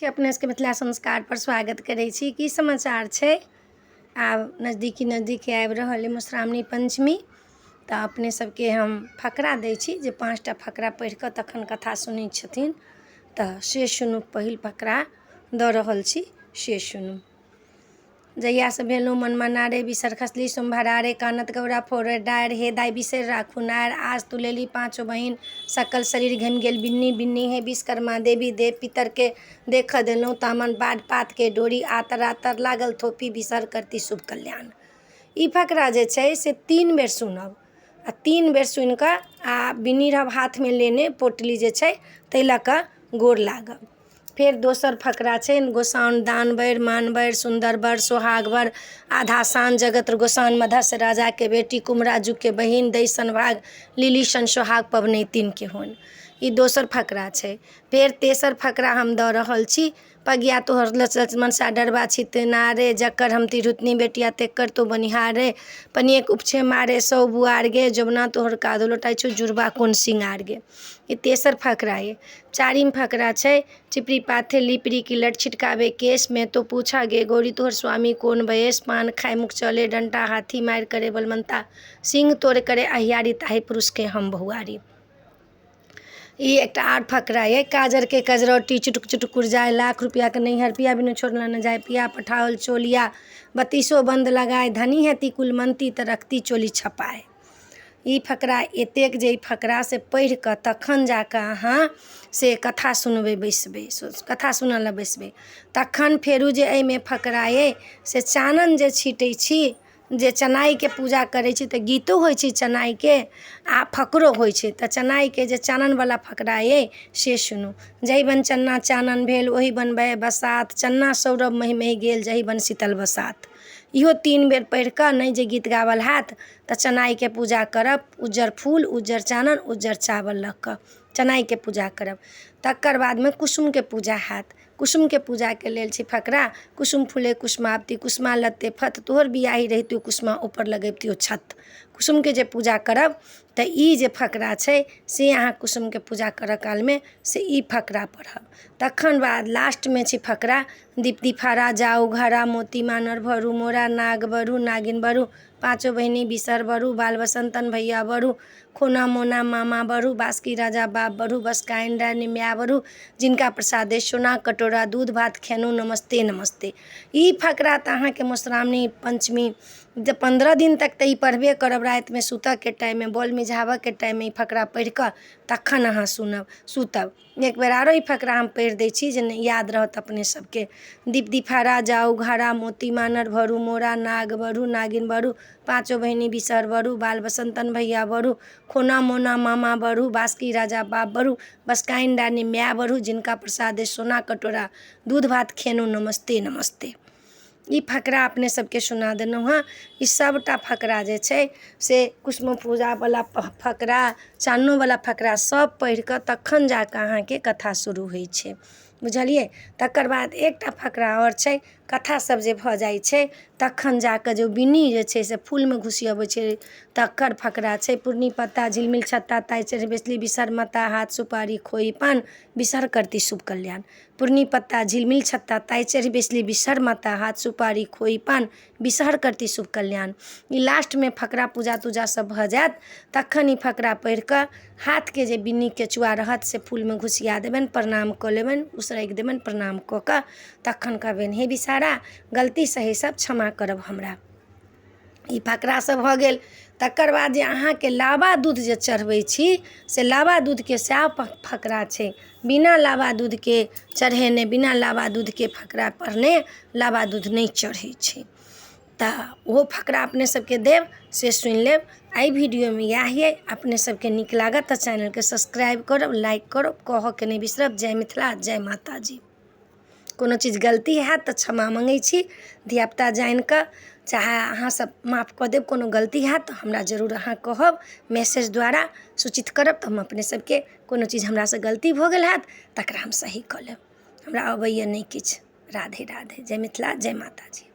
छी अपने सबके मिथिला संस्कारपर स्वागत करै छी। की समाचार छै? आब नजदीकी नजदीकी आबि रहल अइ मधुश्रावणी पञ्चमी, तऽ अपने सबके हम फकरा दै छी जे 5टा फकरा पढ़ि कऽ तखन कथा सुनै छथिन, तऽ से सुनू। पहिल फकरा दऽ रहल छी, से सुनू। जहियासँ भेलहुँ मनमना रे, बिसर खसली सोमभरा रे, कानत गौरा फोड़े डारि हे दाइ, बिसरि राखू नारि। आज तू लेली पाँचो बहिन, सकल शरीर घमि गेल बिन्नी बिन्नी हे। विश्वकर्मा देवी देव पितरके देखऽ देलहुँ तामन बाढ़ पातके डोरी, आतर आतर लागल थोपी, बिसर करती शुभ कल्याण। ई फकरा जे छै से 3 बेर सुनब, आ 3 बेर सुनि कऽ आ बिन्नी रहब हाथमे लेने, पोटली जे छै ताहि लऽ कऽ गोर लागब। फेर दोसर फकरा छै, गोसाउन दान बर मान बर सुन्दर बर सोहाग बर, आधा सान जगत गोसाउन, मधस राजाके बेटी, कुमरा जुगके बहिन, दै सन भाग लिली सन सोहाग पबनैतिनके होन। ई दोसर फकरा छै। फेर तेसर फकरा हम दऽ रहल छी, पगिया तोहर लच मनसा डरबा छितना रे, जकर हम तिरहुतनी बेटिया तेकर तो बनिहार रे, पनिएके उपछे मारे सौ बुआर गे, जोबना तोहर कादो लोटाइ छौ, जुड़बा कोन सिंगार गे। ई तेसर फकरा अइ। चारिम फकरा छै, चिपरी पाथे लिपरी की लट छिटकावे केश में तो पूछा गे गौरी तोहर स्वामी कोन बयस, पान खाय मुख चले डंटा, हाथी मारि करे बलमंता, सिंह तोड़ करे अहियारी, ताहि पुरुषके हम बहुआरी। ई एकटा आर फकरा अइ, काजरके कजरौटी चुटुक चुटुकुर जाय, लाख रुपैआके नैहर पिया बिनु छोड़ल न जाय, पिया पठाओल चोलिया बत्तीसो बन्द लगाय, धनी हेती कुलमन्ती तऽ रखती चोली छपाय। ई फकरा एतेक जे ई फकरा से पढ़ि कऽ तखन जाकऽ अहाँ से कथा सुनबै बैसबै, कथा सुनऽ लए बैसबै। तखन फेरो जे एहिमे फकरा अइ से चानन जे छीटै छी, जे चनाइके पूजा करै छी, तऽ गीतो होइ छै चनाइके आ फकरो होइ छै। तऽ चनाइके जे चाननवला फकरा अइ से सुनू। जहि बन चन्ना चानन भेल, ओहि बन बहे बसात, चन्ना सौरभ महि महि गेल, जहि बन शीतल बसात। इहो 3 बेर पढ़ि कऽ, नहि जे गीत गावल हैत तऽ चनाइके पूजा करब, उज्जर फूल, उज्जर चानन, उज्जर चावल लऽ कऽ चनाइके पूजा करब। तकर बादमे कुसुमके पूजा हैत। कुसुमके पूजाके लेल छै फकरा, कुसुम फूले कुसुमावती, कुसुमा लत्ते फत, तोहर बियाही रहितौ कुसुमा ऊपर लगबितियौ छत। कुसुमके जे पूजा करब तऽ ई जे फकरा छै से अहाँ कुसुमके पूजा करऽ कालमे से ई फकरा पढ़ब। तखन बाद लास्टमे छै फकरा, दीप दिफारा जाउ घरा, मोती मानर भरू मोरा, नाग बरू नागिन बरू, पाँचो बहिनी बिसर बरू, बाल बसन्तन भैया बरू, खोना मोना मामा बरू, बासकी राजा बाप बरू, बसकाइन रानी माय बरू, जिनका प्रसादे सोना कटोरा दूध भात खेलहुँ नमस्ते नमस्ते। ई फकरा तऽ अहाँके मधुश्रावणी पञ्चमी जे 15 दिन तक तऽ ई पढ़बे करब। रातिमे सुतऽके टाइममे, बॉल मिझाबऽके टाइममे ई फकरा पढ़ि कऽ तखन अहाँ सुनब, सुतब। एक बेर आरो ई फकरा हम पढ़ि दै छी जे याद रहत अपने सबके। दीप दिफारा जाउ घरा, मोती मानर भरू मोरा, नाग बरू नागिन बरू, पाँचो बहिनी बिसहर बरू, बाल बसन्तन भैया बरू, खोना मोना मामा बरू, बासकी राजा बाप बरू, बसकाइन रानी माय बरू, जिनका प्रसादे सोना कटोरा दूध भात खेलहुँ नमस्ते नमस्ते। ई फकरा अपने सबके सुना देलहुँ हँ। ई सबटा फकरा जे छै से कुसुम पूजावला फकरा, चाननोवला फकरा सब पढ़ि कऽ तखन जाकऽ अहाँके कथा शुरू होइ छै, बुझलियै? तकर बाद एकटा फकरा आओर छै, कथा सब जे भऽ जाइ छै तखन जाकऽ जे बिन्नी जे छै से फूलमे घुसियबै छै, तकर फकरा छै, पूर्णी पत्ता झिलमिल छत्ता, ताहि चढ़ि बैसली बिसहर माता, हाथ सुपारी खोइ पान, बिसहर करती शुभ कल्याण। पूर्णी पत्ता झिलमिल छत्ता, ताहि चढ़ि बैसली बिसहर माता, हाथ सुपारी खोइ पान, बिसहर करती शुभ कल्याण। ई लास्टमे फकरा पूजा तूजा सब भऽ जायत तखन ई फकरा पढ़ि कऽ हाथके जे बिन्नी केचुआ रहत से फूलमे घुसिया देबनि, प्रणाम कऽ लेबनि, उसरगि देबनि। प्रणाम कऽ कऽ तखन कहबनि, हे विषहारा, गलती सही सब क्षमा करब हमरा। ई फकरा सब भऽ गेल। तकर बाद जे अहाँके लाबा दूध जे चढ़बै छी से लाबा दूधके सएह फकरा छै। बिना लाबा दूधके चढ़ेने, बिना लाबा दूधके फकरा पढ़ने लाबा दूध नहि चढ़ै छै। तऽ ओहो फकरा अपने सबके देब, से सुनि लेब। एहि वीडियोमे इएह अइ। अपने सबके नीक लागत तऽ चैनलके सब्सक्राइब करब, लाइक करब, कहऽके नहि बिसरब। जय मिथिला, जय माताजी। कोनो चीज गलती हैत तऽ क्षमा मङ्गै छी धियापुता जानिकऽ, चाहे अहाँ सब माफ कऽ देब। कोनो गलती हैत तऽ हमरा जरूर अहाँ कहब, मैसेज द्वारा सूचित करब, तऽ हम अपने सबके कोनो चीज हमरासँ गलती भऽ गेल हैत तकरा हम सही कऽ लेब। हमरा अबैए नहि किछु। राधे राधे, जय मिथिला, जय माताजी।